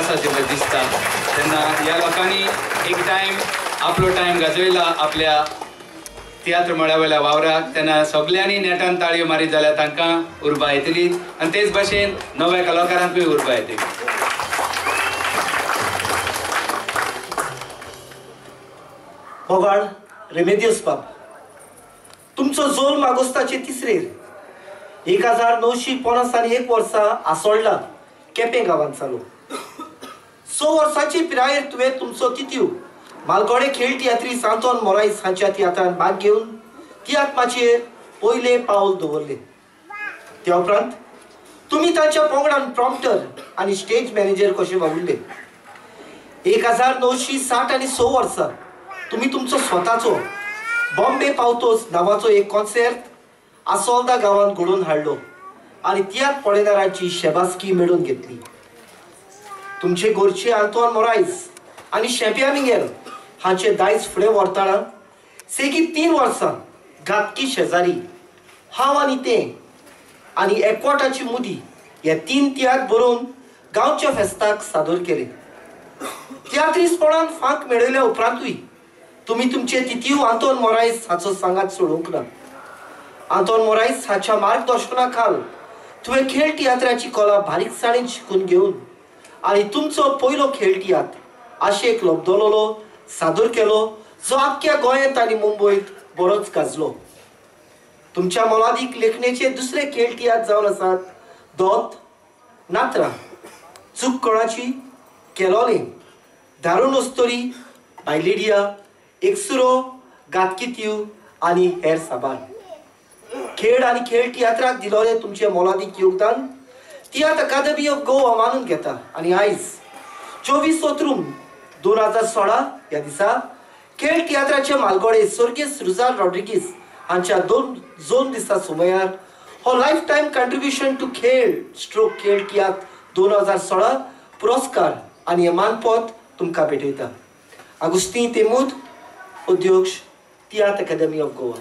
आसा तें दिसता. तेन्ना ह्या लोकांनी एक टायम आपलो टायम गाजयला आपल्या तियात्र मळ्या वयल्या वावराक. तेन्ना सगल्यांनी नेटान ताळयो मारीत जाल्यार तांकां उर्बा येतली आनी तेच भाशेन नव्या कलाकारांकूय उर्बा येतली. मोगाळ रेमेदियस बाब, तुमचो जोल्म आगोस्ताचे तिसरेर 1951 वर्सा आसोळ्ळा केपें गांवांत जालो. 6 वर्सांचे पिरायेर तुवें तुमचो तितीव मालगोडे खेळ तियात्रीस आंतोन मोरायस हांच्या तियात्रान भाग घेवन तियात्र माचयेर पयलें पावल दवरलें. त्या उपरांत तुमी तांच्या पंगडान प्रॉम्प्टर आनी स्टेज मॅनेजर कशें वावुरले. 1960 आनी 6 वर्सा तुमी तुमचो स्वताचो बॉम्बे पावतोच नांवाचो एक कॉन्सर्ट आसोल्दा गांवांत घडोवन हाडलो आनी तियात्र पळयणारांची शेबासकी मेळोवन घेतली. तुमचे गोरचे आंतोन मोरायस आनी शेंप्या मिंगेल हांचे दायज फुडें व्हरतना सेगीत 3 वर्सां घातकी शेजारी, हांव आनी तें आनी एकवटाची मुदी हे 3 तियात्र बरोवन गांवच्या फेस्ताक सादर केले. तियात्रिस्तपणान फांक मेळयल्या उपरांतूय तुमी तुमचे तितीव आंतोन मोरायस हाचो सांगात सोडूंक ना. आंतोन मोरायस हाच्या मार्गदर्शना खाल तुवें खेळ तियात्राची कला बारीकसाणेन शिकून घेवन आनी तुमचो पयलो खेळ तियात्र आशेक लब्दलोलो सादर केलो, जो आख्ख्या गोंयांत आनी मुंबयत बरोच गाजलो. तुमच्या मोलादीक लेखणेचे दुसरे खेळ तियात्र जावन आसात दोत, नातरां, चूक कोणाची, केलोलें, दारुण अस्तोरी, बायलेडिया, एकसुरो, घातकी आनी हेर साबार. खेळ आनी खेळ तियात्राक दिलोलें तुमचें मोलादीक योगदान तियात्र अकादमी ऑफ गोवा मानून घेता आनी आयज 24 ओक्टोबर 2016 ह्या दिसा खेळ तियात्राचे मालगोडे स्वर्गीय रुजार रॉड्रिगीस हांच्या 2 दिसा सुमयार हो लायफ टायम कंट्रिब्युशन टू खेळ स्ट्रोक खेळ तियात्र 2016 पुरस्कार आनी हें मानपत्र तुमकां भेटयता. आगुस्तीन तेमूद, अध्यक्ष, तियात्र अकादमी ऑफ गोवा.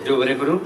देव बरें करूं.